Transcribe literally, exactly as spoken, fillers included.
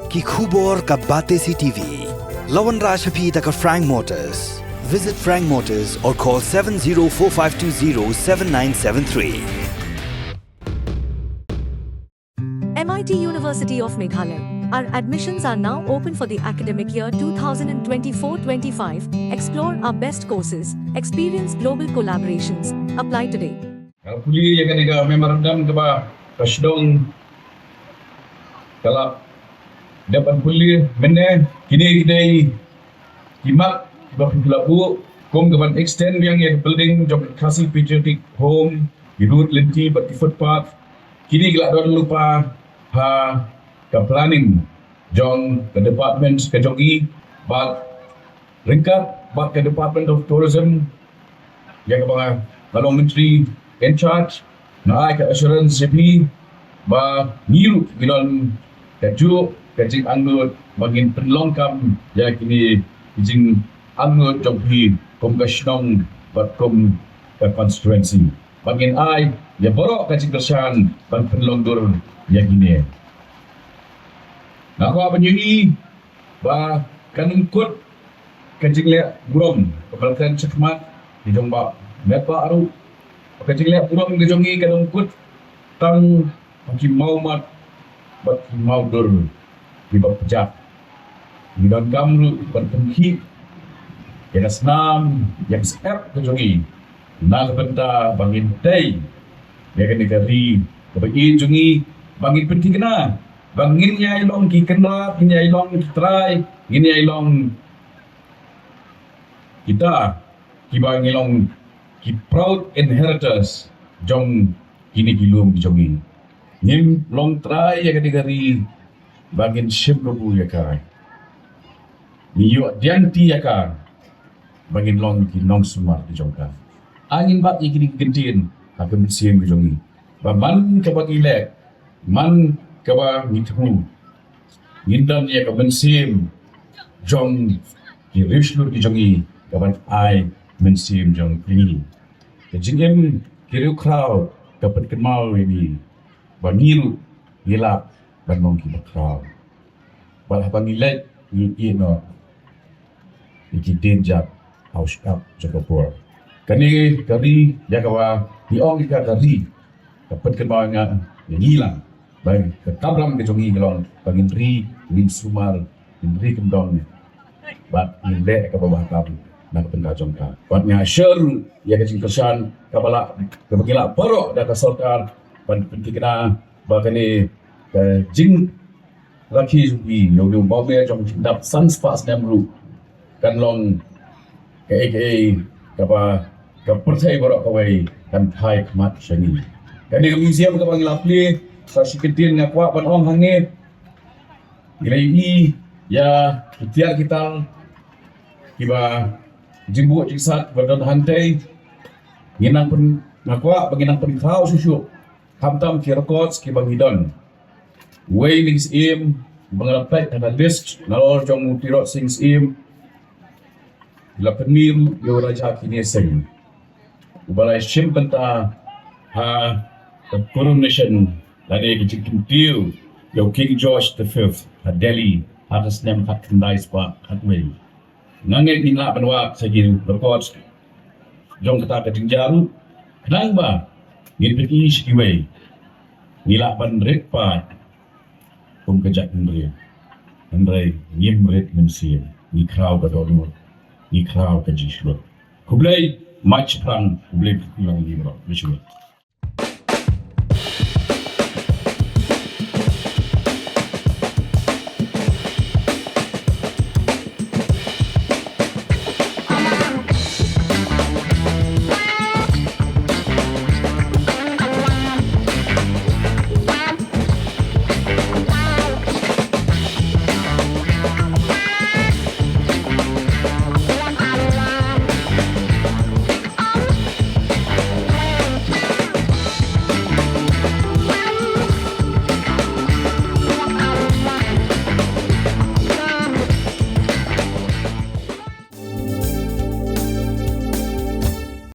Ki khubor ka Batesi T V. La wanrah sha phi da ka Frank Motors. Visit Frank Motors or call seven zero four five two zero seven nine seven three. M I T University of Meghalaya. Our admissions are now open for the academic year two thousand twenty-four twenty-five. Explore our best courses, experience global collaborations. Apply today. Ka pule ïa kane ka memorandum kaba ka shnong ka la dep ban pule mynne. Kine ki dei ki mat kiba phi la buh kum ka ban extend biang ïa ka building jong ka Khasi Patriotic Home, ki road lynti bad ki footpath. Kine ki la don lypa ha ka planning jong ka department ka jong i bad ryngkat bad ka Department of Tourism, ïa kaba nga long Myntri in charge, nga ai ka assurance ïa phi ba ngi ruh ngi don kajuh ka jingangnud ba ngin pynlong kam ïa kine ki jingangnud jong phi kum ka shnong bad kum ka constituency. Ba ngin ai ïa baroh ka jingkyrshan ban pynlong dur ïa kine. Nga kwah ban ïohi ba kan ym kut ka jingleh burom kaba la kren shakhmat ki jong ba met ba ruh. Ba ka jingleh burom ka jong ngi kan ym kut tang ha ki mawmat bad ki mawdur kiba pjat. Ngi donkam ruh ban pynkhih ïa ka snam ïa ka syep ka jong ngi na ka bynta ba ngin tei ïa kane ka ri kaba ïeit jong ngi, ba ngin pynthikna ba ngin ïai long ki kynrad, ngin ïai long ki trai, ngin ïai long kita kiba ngi long ki proud inheritors jong kine ki lum ki jong ngi. Ngim long trai ïa kane ka ri ba ngin shim kabu ïa ka. Ngi ïoh diangti ïa ka ba ngin long ki nongsumar ki jong ka. Ngin bat ïa kine ki kyntien ha ka mynsiem ki jong ngi ba man kaba ngi leh, man kaba ngi thmu, ngin don ïa ka mynsiem jong ki riewshlur ki jong ngi kaba ai mynsiem jong ngi. Ka jingim ki riewkhraw ka pynkynmaw ïa ngi ba ngi ruh ngi lah ban long kiba khraw. Bad haba ngi leit ngi ïeh noh ïa ki dienjat ha u shyiap jong ka por. Kane ka ri ïa kaba ngi ong ïa ka ka ri ka pynkynmaw ïa nga ïa ngi lang. Ba ka kamram ka jong ngi ka long ba ngin ri, ngin sumar, ngin ri kyndong bad ngin leh kaba bha tam na ka bynta jong ka. Bad nga sher ïa ka jingkyrshan kaba lah kaba ngi lah baroh da ka sorkar ban pynthikna ba kane ka jingrakhe jong ngi ïa u mawmer jong u jingdap san spah snem ruh kan long kaei kaei kaba ka pyrthei baroh kawei kan thait khmat sha ngi. Kane ka museum kaba ngi la plie, sa shi kyntien nga kwah ban ong hangne. Ngi la ïohi ïa ki tiar ki tar kiba jingbuh jingsat ba don hangtei. Ngi nang pyn, nga kwah ba ngi nang pynkhraw shuh shuh khamtam ki records kiba ngi don. Uwei na ki syiem ba nga la peit ha ka list nalor jong u Tirot Sing Syiem, la pynmih ïa u Raja Kine Sing uba la shim bynta ha ka coronation lane ka jingkyntiew ïa u King George the Fifth ha Delhi ha ka snem khatkhyndai spah khatwei. Nga ngeit ngin lah ban wad sa ki records jong kata ka jingjia ruh khnang ba ngin pyni sha kiwei ngi lah ban rit paid kum ka jaitbynriew. Hynrei ngim rit mynsiem, ngi khraw ka dohnud, ngi khraw ka jingshlur. Khublei, mad shaphrang, khublei, khublei, khublei.